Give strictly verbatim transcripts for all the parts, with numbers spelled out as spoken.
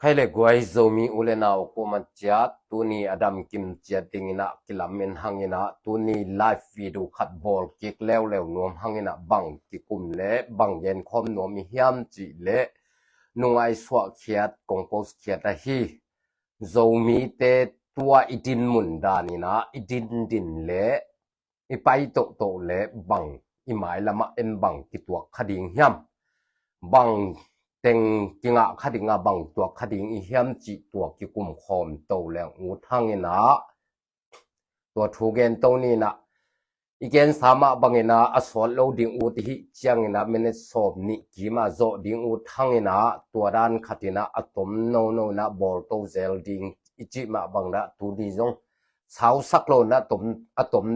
Hei le guai, Zomi u le nau kuamah ciat, tuni a dam kim ciat dingin ah kilamen hangin ah, tuni live video khat bawl kik leuleu nuam hangin ah bang kikum le bang genkhawm nuam i hiam cih le nungai suahkhiat kong post khiat ahi. Zomite tua i dinmun danin ah i dindin le i pai tohtoh le bang i mailamah en bang kituak kha ding hiam? Bang teng kingah kha ding a bang tuak kha ding i hiam cih tua kikum khawm to leng ut hangin ah tua thu gen to ni in ah, i gensa mah bangin ah a sawt lo ding ut i hih ciangin ah minute sawm nih kim a zawh ding ut hangin ah tua dan khatin ah a tom nono in ah bawl to zel ding i cih mah bangin ah tuni zong sausak lo in ah tom, a tom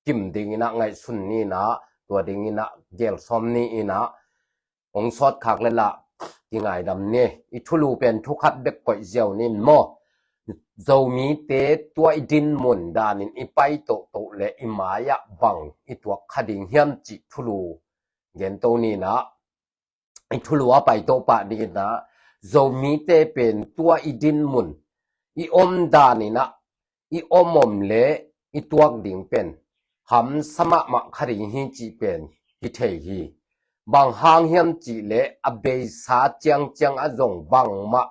kim dingin ah ngaihsun ni in ah, tua dingin ah gelsawm ni in ah hong sawt khak le lah kingaidam ni. I thulu pen thu khat bek koih ziau ni in maw? Zomite tua i dinmun danin i pai tohtoh le i mai-ah bang i tuak kha ding hiam cih thulu gen to ni in ah, i thulu a pai to pah dingin ah, Zomite pen tua i dinmun, i om danin ah, i om om le i tuak ding pen hamsa mahmah kha ding hi cih pen hi thei hi. Bang hang hiam cih le a beisa ciangciang a zong bangmah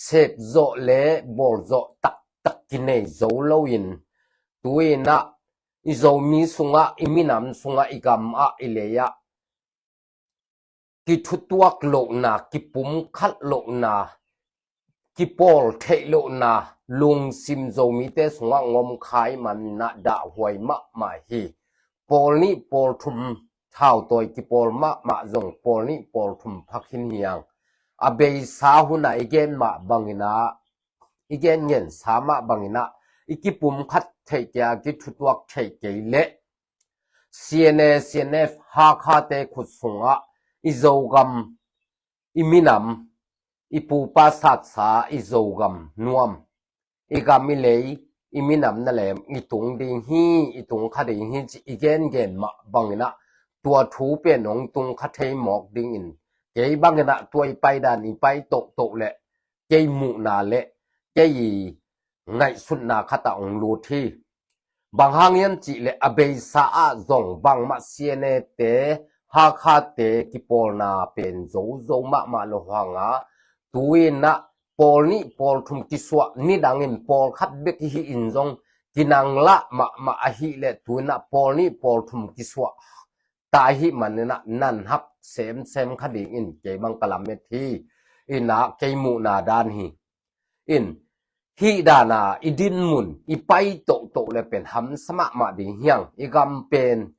sepzawh le bawlzawh taktak kinei zo loin, tu-in ah i Zomi sungah, i minam sungah, i gamah, i leiah kithutuak lohna, kipumkhat lohna, kipawl theih lohna lungsim Zomite sungah ngom khai man in ah dahhuai mahmah hi. Pawl nih pawl thum thautawi kipawl mahmah zong pawl nih pawl thum phak hin hiang. A beisa hun ah i gen mah bangin ah, i gen ngensa mah bangin ah, i kipumkhat theih kei a, kithutuak theih kei leh C N A, C N F, Hakhate khut sungah i Zogam, i minam, i pupa satsa, i Zogam nuam, i gam i lei, i minam na lem, i tung ding hi, i tung kha ding hi ci i gengen mah bangin ah, tua thu pen hong tung kha thei mawk dingin, kei bangin ah tua i pai dan i pai tohtoh le kei muhna le kei ngaihsutna khat ah hong lut hi. Bang hang hiam cih le a beisa ah zong bangmah C N A te, Hakhate kipawlna pen zozo mahmah lo hang a, tu-in ah pawl nih pawl thum kisuah, nidangin pawl khat bek hi in zong kinanglah mahmah ahih leh tu-in ah pawl nih pawl thum kisuah ta ahih manin ah nan hak semsem kha dingin kei bang ka lamet hi. In ah kei muhna dan hi. In hih dan a i dinmun i pai tohtoh le pen hamsa mahmah ding hiang. I gam pen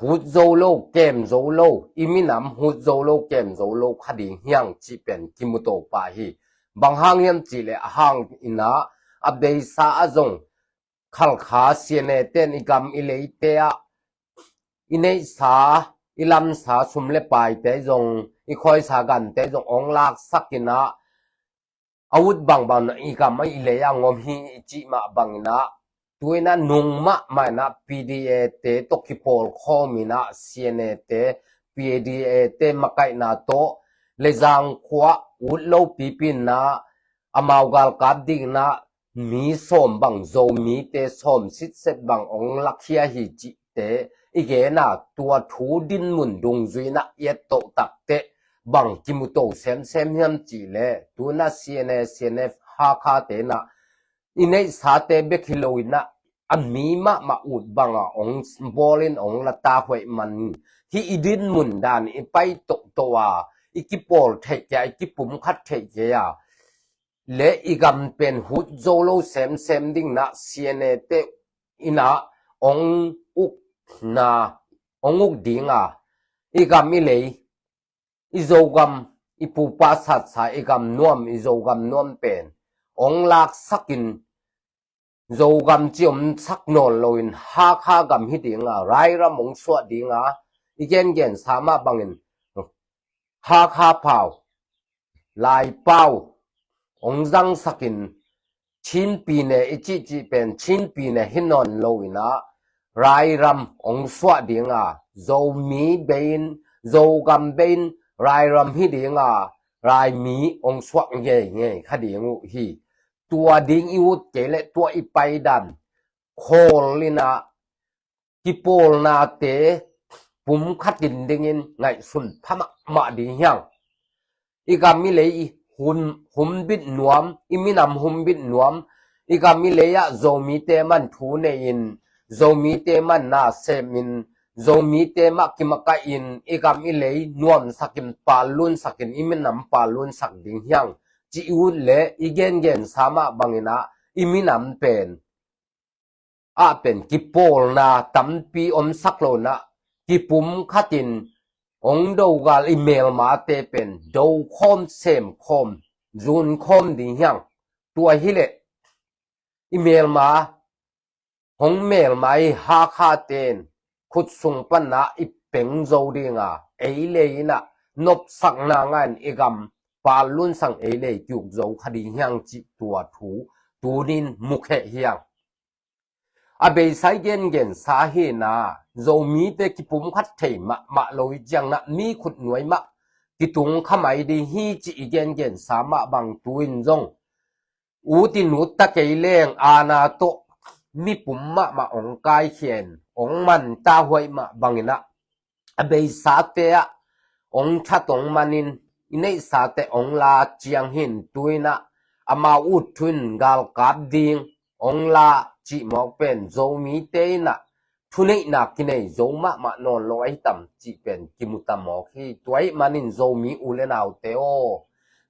hut zo lo, kem zo lo, i minam hut zo lo, kem zo lo kha ding hiang cih pen kimu to pah hi. Bang hang hiam cih le a hang in ah a beisa ah zong Khalkha C N A ten i gam i leite ah i neihsa, i lamsa sum le paite zong, i khawisa gante zong hong laksak in ah, a ut bangbang in ah i gam ah i lei ah ngom hi i cih mah bangin ah, tu-in ah nung mahmah in ah P D A te tawh kipawl khawm in ah, C N A te, P D A te makaihna tawh Lezang khua ut lo pipi in ah, amau galkap dingin ah mi sawm bang, Zomite sawm sitset bang hong lakhia hi cihte i gen a, tua thu dinmun dungzui in ah i et toh takteh bang kimu to semsem hiam cih leh, tu-in ah C N A, C N F, Hakhate in ah i neihsate bek hi lo in ah, a mi mahmah ut bang a hong bawl in hong la ta hoih man. Hih i dinmun dan i pai tohtoh a, i kipawl theih kei a, i kipumkhat theih kei a, le i gam pen hut zo lo semsem ding in ah C N A te in ah hong ukna, hong uk ding a, i gam i lei, i Zogam, i pupa satsa, i gam nuam, i Zogam nuam pen hong laksak in, Zogam ci om sak nawn lo in Hakha gam hi ding a, rairam hong suah ding a, i gengensa mah bangin Hakha pau, Lai pau hong zangsak in, Chin pyine i cihcih pen Chin pyine hi nawn lo in ah, rairam hong suah ding a, Zomi bei in, Zogam bei in rairam hi ding a, Laimi hong suak ngeingei kha ding uh hi. Tua ding i ut kei leh tua i paidan khawl in ah kipawlnate pumkhat in dingin ngaihsun pha mahmah ding hiang. I gam i lei i hun humbit nuam, i minam humbit nuam, i gam i lei ah Zomite man thu nei in, Zomite man na sem in, Zomite mah kimakaih in, i gam i lei nuamsak in, pallunsak in, i minam pallunsak ding hiang. Ci i ut leh i gengensa mah bangin ah i minam pen ah pen kipawlna tampi omsak lo in ah kipumkhat in hong dogal i melmate pen dokhawm, semkhawm, zunkhawm ding hiang. Tua hileh i melma, hong melma i Hakhate in khut sung pan ah i peng zo ding a, ei lei in ah nopsakna ngah in i gam pallunsak, ei lei ki-uk zo kha ding hiang cih tua thu tunin mukheh hiang. A beisa i gengensa hi in ah Zomite kipumkhat thei mahmah lo i ciang in ah mi khutnuai mah kitung kha mai ding hi cih i gengensa mah bang tu in zong ut in ut ta kei leng aana tawh mipum mahmah hong kaikhia in hong man ta huai mah bangin ah a beisate ah hong that hong man in i neihsate hong la ciang hi in tu in ah amau ut thu in galkap ding hong la cih mawk pen Zomite in ah thuneihna kinei zo mahmah nawn lo ahi tam cih pen kimu ta mawk hi. Tua ahih manin Zomi u le naute aw,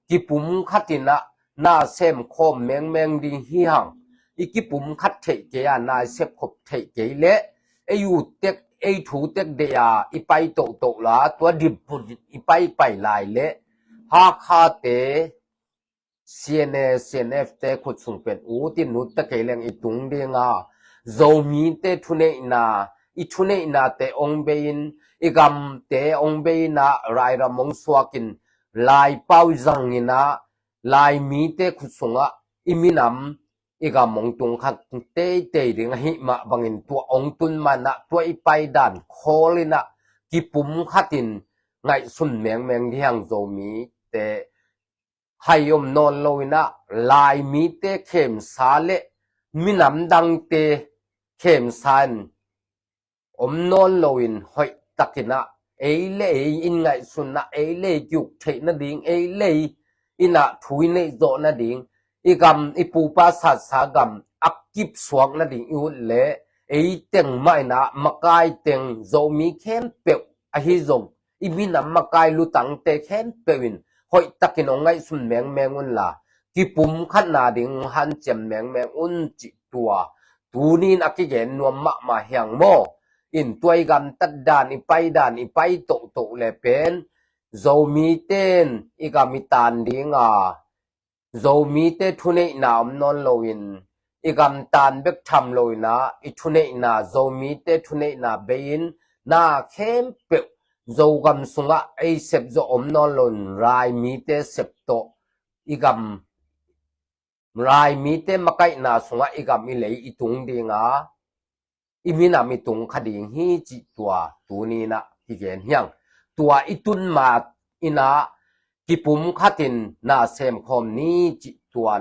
kipumkhat in ah na semkhawm mengmeng ding hi hang. I kipumkhat theih kei a, na i sepkhop theih kei leh ei ut tek, ei thu tek deih a i pai tohtoh la, tua dimpun i paipai lai leh Hakhate, C N A, C N F te khut sung pen ut in ut ta kei leng i tung ding a, Zomite thuneihna, i thuneihnate hong bei in, i gamte hong bei in ah rairam hong suak in, laipau zang in ah Laimite khut sungah i minam, i gam hong tung kha teitei ding ahih mah bangin tua hong tun man ah tua i paidan khawl in ah kipumkhat in ngaihsun mengmeng ding hiang. Zomite hai om nawn lo in ah Laimite khemsa le minam dangte khemsa in om nawn lo in hoih takin ah ei le ei in ngaihsun ah ei le ei ki-uk theih nading, ei le ei in ah thu i neih zawh nading, i gam, i pupa satsa gam a kip suak nading i ut leh ei teng mah in ah makai teng Zomi khempeuh ahi zong i minam makai lutangte khempeuh in hoih takin hong ngaihsun mengmeng unla, kipumkhatna ding hanciam mengmeng un cih tua tuni in a kigen nuam mahmah hiang maw. In tua i gamtat dan, i pai dan, i pai tohtoh le pen Zomite in i gam i tan ding a, Zomite thuneihna om nawn lo in, i gam tan bek tham lo in ah i thuneihna, Zomite thuneihna bei in na khempeuh Zogam sungah ei sep zawh om nawn lo in Laimite sep tawh i gam, Laimite makaihna sungah i gam i lei i tung ding a, i minam i tung kha ding hi cih tua tuni in ah kigen hiang. Tua i tun ma in ah kipumkhat in na semkhawm ni cih tua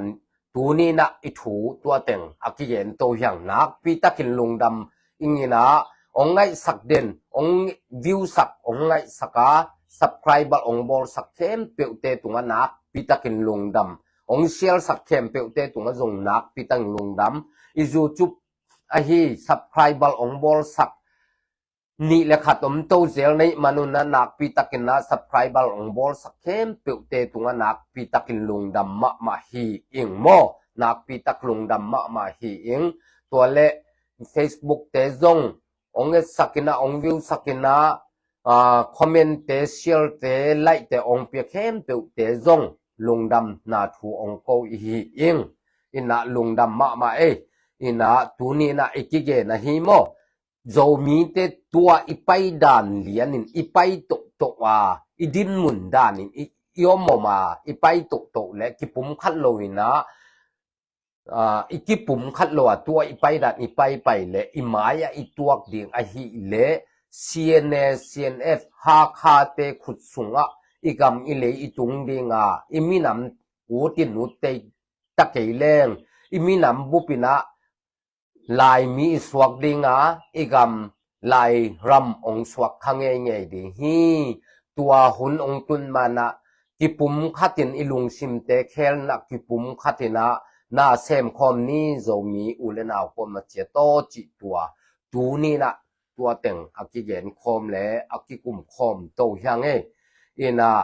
tuni in ah i thu tua teng a kigen to hiang. Nakpi takin lungdam ing in ah, hong ngaihsak den, hong view sak, hong ngaihsak a, subscriber hong bawlsak khempeuhte tungah nakpi takin lungdam, hong share sak khempeuhte tungah zong nakpi takin lungdam. I YouTube ahi subscriber hong bawlsak nih le khat om to zel na hih man un ah nakpi takin ah subscriber hong bawlsak khempeuhte tungah nakpi takin lungdam mahmah hi ing maw. Nakpi tak lungdam mahmah hi ing. Tua le Facebook te zong hong etsak in ah, hong view sak in ah, ah, comment te, share te, like te hong pia khempeuhte zong lungdamna thu hong ko i hi ing. In ah lungdam mahmah ei. In ah tuni in ah i kigen ahi maw. Zomite tua i pai dan lian in, i pai tohtoh a, i dinmun dan in i, i om om a, i pai tohtoh le kipumkhat lo in ah, ah, i kipumkhat lo a tua i pai dan i paipai le i mai ah i tuak ding ahih le C N A, C N F, Hakhate khut sungah i gam i lei i tung dinga, i minam ut in ut tei ta kei leng, i minam bupinah laimi i suak dinga, i gam lairam ong suak kha ngeingei ding hi. Tua hun ong tun manah kipum khatin i lungsimte khelna kipum khatinah na sem khawm ni Zomi u le nau khawm a cia taw cih tua tuninah tua teng a kigen khawm le a kikum khawm to hiang e. Inah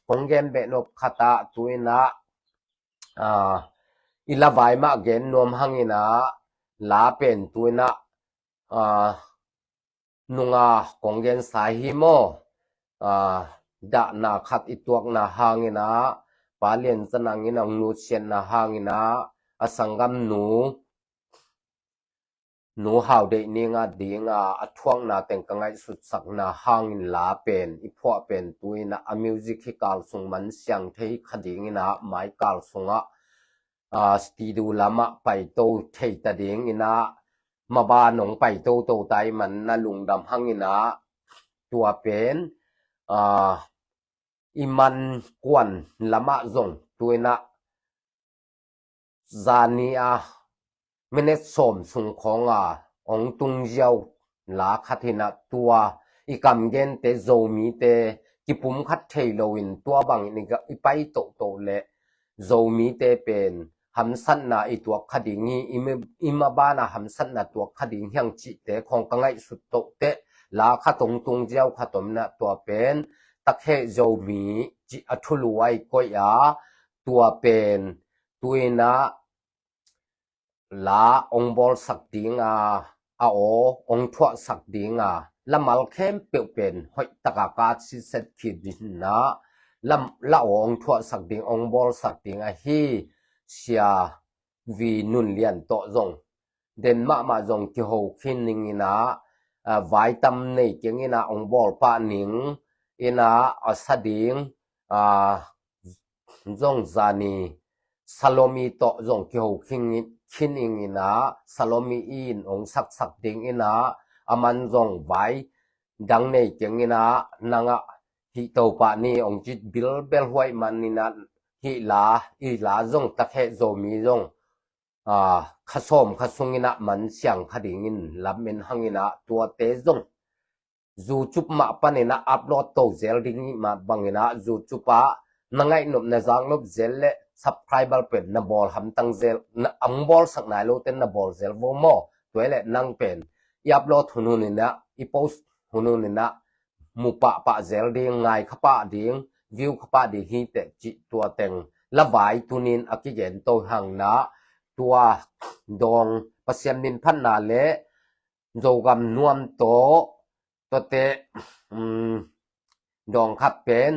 kong gen behnop khatah tuinah a, i lavai mah gen nuam hanginah la pen tuinah a, nunga kong gensa hi maw? A, dahna khat i tuakna hanginah Pa Lian Za Nang in ong nutsiatna hanginah a sanggamnu Nu Hau Deih Ning a dinga a thuakna teng ka ngaihsutsakna hangin la pen i phuah pen tuinah a music hi kal sung man siang thei kha dinginah mai kal sungah a, studio lamah paito thei ta dinginah maban ong paito to tai man na lungdam hanginah tua pen a, i man kuan lamah zong tuinah zani a minute sawm sung khawnga ong tung ziau la khat hinah tua i kamgente Zomite kipum khat thei loin tua bangin i ga, i pai tohtoh le Zomite pen hamsatna i tuak kha ding hi, i mi, i mabana hamsatna tuak kha ding hiang cihte khawng ka ngaihsut tohteh la khat ong tung ziau khat om inah tua pen Takheh Zomi cih a thulu ai koih a tua pen tuinah la ong bawlsak dinga a aw ong thuahsak dinga lamal khempeuh pen hoih taka ka siset khit dinginah lam la aw ong thuahsak ding ong bawlsak ding ahi Sia Vi Nun Lian tawh zong den mahmah zong kiho khin ninginah a, vai tam nei kenginah ong bawl pah ning inah a sa ding a, zong zani Salomi tawh zong kiho khin, khin inginah Salomi in ong saksak dinginah a man zong vai dang nei kenginah nangah hih to pah ni ong cit bilbel huai maninah hih la i la zong Takheh Zomi zong a, kha sawm kha sunginah man siang kha dingin lam en hanginah tuate zong YouTube mah paninah upload to zel ding i mah banginah YouTube ah na ngaihnop na zaknop zel le subscriber pen na bawl hamtang zel na ang bawlsak nai lote na bawl zel vo maw? Tua le nang pen i upload hun huninah i post hun huninah mu pahpah zel ding ngai kha pah ding view kha pah ding hi teh cih tua teng lavai tunin a kigen to hangna tua dawng Pasian min phatna le Zogam nuam tawh tuate um, dawng khat pen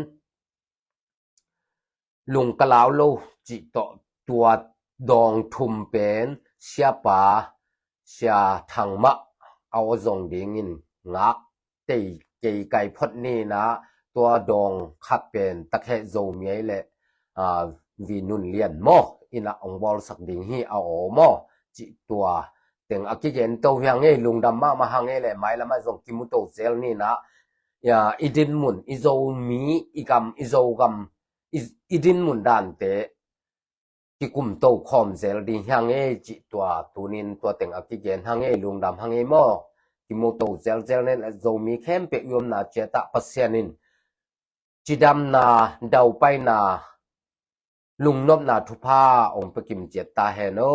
lungkalau lo cih tawh tua dawng thum pen siapa Sia Thang mah a aw zong dingin ngak tei kei kai phot ninah tua dawng khat pen Takheh Zomi ai le a, Vi Nun Lian maw inah ong bawlsak ding hi a aw maw cih tua teng a kigen to hiang ei lungdam mahmah hang ei le mailamah zong kimu to zel ninah a, i dinmun i Zomi i gam i Zogam i, i dinmun dante kikum to khawm zel ding hiang ei cih tua tunin tua teng a kigen hang ei lungdam hang ei maw kimu to zelzel nen Zomi khempeuh i omna ciatah Pasian in cidamna daupaina lungnopna thupha ong pekim ciat ta hen o.